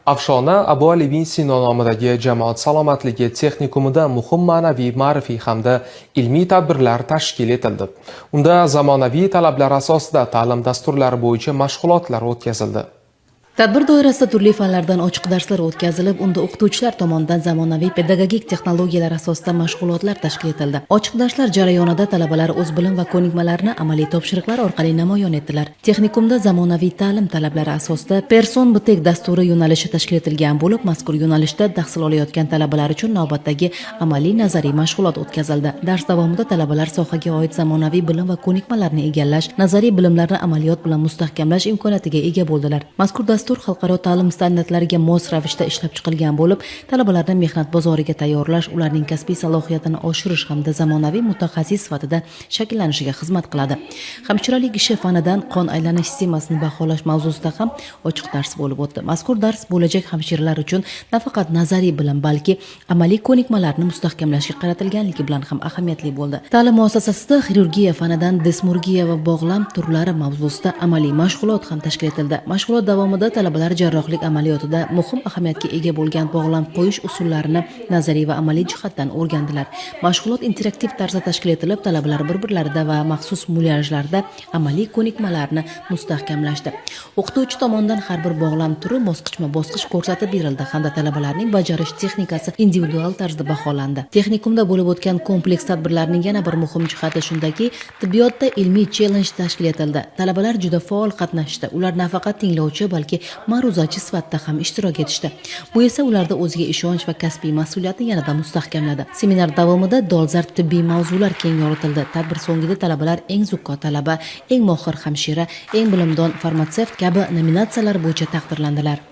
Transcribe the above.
Afshona Abu Ali ibn Sino nomidagi jamoat salomatligi texnikumida muhim ma'naviy, ma'rifiy hamda ilmiy tadbirlar tashkil etildi. Unda zamonaviy talablar asosida ta'lim dasturlari bo'yicha mashg'ulotlar o'tkazildi. Tadbir doirasida turli fanlardan ochiq darslar o'tkazilib, unda o'qituvchilar tomonidan zamonaviy pedagogik texnologiyalar asosida mashg'ulotlar tashkil etildi. Ochiq darslar jarayonida talabalar o'z bilim va ko'nikmalarini amaliy topshiriqlar orqali namoyon etdilar. Texnikumda zamonaviy ta'lim talablari asosida Person Btek dasturi yo'nalishi tashkil etilgan bo'lib, mazkur yo'nalishda tahsil olayotgan talabalar uchun navbatdagi amaliy nazariy mashg'ulot o'tkazildi. Dars davomida talabalar sohaga oid zamonaviy bilim va ko'nikmalarni egallash, nazariy bilimlarni amaliyot bilan mustahkamlash imkoniyatiga ega bo'ldilar. Mazkur dastur xalqaro ta'lim standartlariga mos ravishda ishlab chiqilgan bo'lib, talabalarni mehnat bozoriga tayyorlash, ularning kasbiy salohiyatini oshirish hamda zamonaviy mutaxassis sifatida shakllanishiga xizmat qiladi. Hamshiralik ishi fanidan qon aylanish sistemasini baholash mavzusida ham ochiq dars bo'lib o'tdi. Mazkur dars bo'lajak hamshiralar uchun nafaqat nazariy bilim, balki amaliy ko'nikmalarni mustahkamlashga qaratilganligi bilan ham ahamiyatli bo'ldi. Ta'lim muassasasida xirurgiya fanidan desmurgiya va bog'lam turlari mavzusida amaliy mashg'ulot ham tashkil etildi. Mashg'ulot davomida talabalar jarrohlik amaliyotida muhim ahamiyatga ega bo'lgan bog'lam qo'yish usullarini nazariy va amaliy jihatdan o'rgandilar. Mashg'ulot interaktiv tarzda tashkil etilib, talabalar bir-birlarida va maxsus mulyajlarda amaliy ko'nikmalarni mustahkamlashdi. O'qituvchi tomonidan har bir bog'lam turi bosqichma-bosqich ko'rsatib berildi hamda talabalarning bajarish texnikasi individual tarzda baholandi. Texnikumda bo'lib o'tgan kompleks tadbirlarning yana bir muhim jihati shundaki, tibbiyotda ilmiy challenge tashkil etildi. Talabalar juda faol qatnashdi. Ular nafaqat tinglovchi, balki ma'ruzachi sifatida ham ishtirok etishdi. Bu esa ularda o'ziga ishonch va kasbiy mas'uliyatni yanada mustahkamladi. Seminar davomida dolzarb tibbiy mavzular keng yoritildi. Tadbir so'ngida talabalar eng zukko talaba, eng mohir hamshira, eng bilimdon farmatsevt kabi nominatsiyalar bo'yicha taqdirlandilar.